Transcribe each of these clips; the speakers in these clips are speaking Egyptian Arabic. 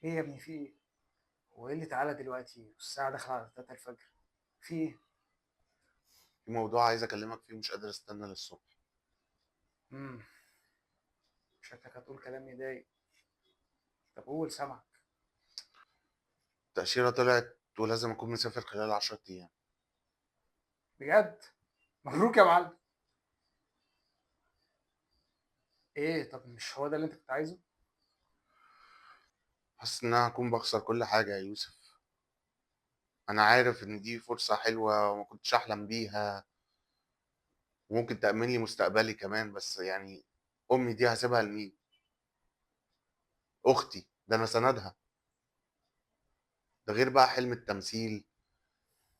ايه يا ابني، في ايه؟ هو ايه اللي تعالى دلوقتي والساعة داخلة على 3 الفجر؟ في ايه؟ في موضوع عايز اكلمك فيه ومش قادر استنى للصبح. امم شكلك هتقول كلام يضايق. طب قول، سامعك. التأشيرة طلعت ولازم اكون مسافر خلال 10 ايام. بجد؟ مبروك يا معلم. ايه؟ طب مش هو ده اللي انت كنت عايزه؟ حاسس ان انا هكون بخسر كل حاجة يا يوسف. انا عارف ان دي فرصة حلوة وما كنتش احلم بيها وممكن تأمن لي مستقبلي كمان، بس يعني امي دي هسيبها لمين؟ اختي ده انا سندها. ده غير بقى حلم التمثيل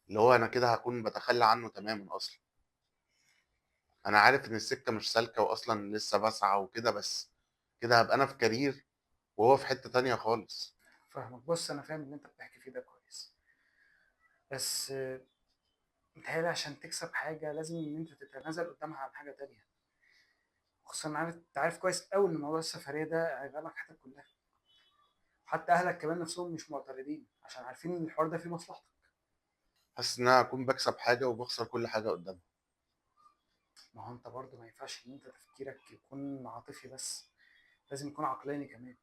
اللي هو انا كده هكون بتخلى عنه تماما اصلا. انا عارف ان السكة مش سالكة واصلا لسه بسعى وكده، بس كده هبقى انا في career وهو في حتة تانية خالص. فاهمك. بص، انا فاهم اللي انت بتحكي فيه ده كويس، بس متهيألي عشان تكسب حاجة لازم ان انت تتنازل قدامها عن حاجة تانية. خصوصا عارف، انت عارف كويس قوي ان موضوع السفرية ده هيغير لك حياتك كلها. حتى اهلك كمان نفسهم مش معترضين عشان عارفين ان الحوار ده فيه مصلحتك. حاسس ان انا هكون بكسب حاجة وبخسر كل حاجة قدامها. ما هو انت برضه ما ينفعش ان انت تفكيرك يكون عاطفي بس، لازم يكون عقلاني كمان.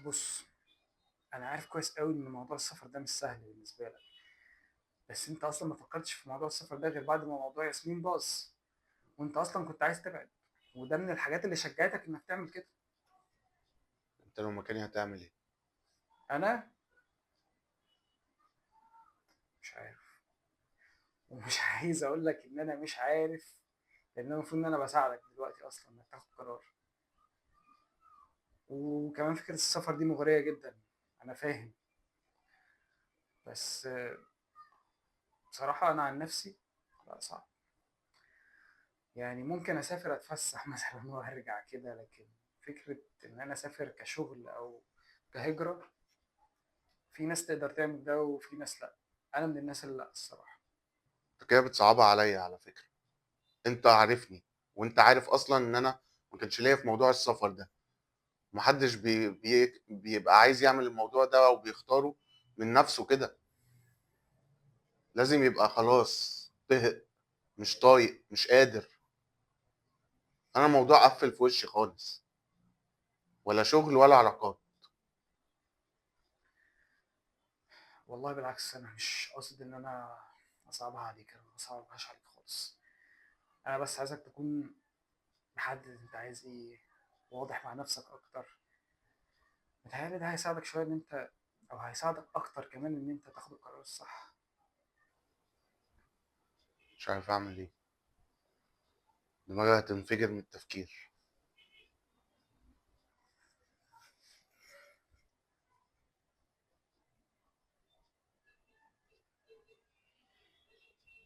بص، انا عارف كويس قوي ان موضوع السفر ده مش سهل بالنسبة لك، بس انت اصلا ما فكرتش في موضوع السفر ده غير بعد ما موضوع ياسمين باظ، وانت اصلا كنت عايز تبعد، وده من الحاجات اللي شجعتك انك تعمل كده. انت لو مكاني هتعمل ايه؟ انا مش عارف، ومش عايز اقول لك ان انا مش عارف، لان انا المفروض ان انا بساعدك دلوقتي اصلا انك تاخد قرار. وكمان فكرة السفر دي مغرية جدا، انا فاهم، بس بصراحة انا عن نفسي لا، صعب. يعني ممكن اسافر اتفسح مثلا وارجع كده، لكن فكرة ان انا اسافر كشغل او كهجرة، في ناس تقدر تعمل ده وفي ناس لا. انا من الناس اللي لا، الصراحة. انت كده بتصعبها عليا على فكرة. انت عارفني، وانت عارف اصلا ان انا ما كانش ليا في موضوع السفر ده. محدش بي بي بيبقى عايز يعمل الموضوع ده او بيختاره من نفسه كده. لازم يبقى خلاص طهق، مش طايق، مش قادر. انا الموضوع قفل في وشي خالص، ولا شغل ولا علاقات. والله بالعكس، انا مش قاصد ان انا اصعبها عليك، انا ما بصعبهاش عليك خالص. انا بس عايزك تكون محدد انت عايز ايه، واضح مع نفسك اكتر. متهيألي ده هيساعدك شوية ان انت، او هيساعدك اكتر كمان ان انت تاخد القرار الصح. مش عارف اعمل ايه، دماغي هتنفجر من التفكير.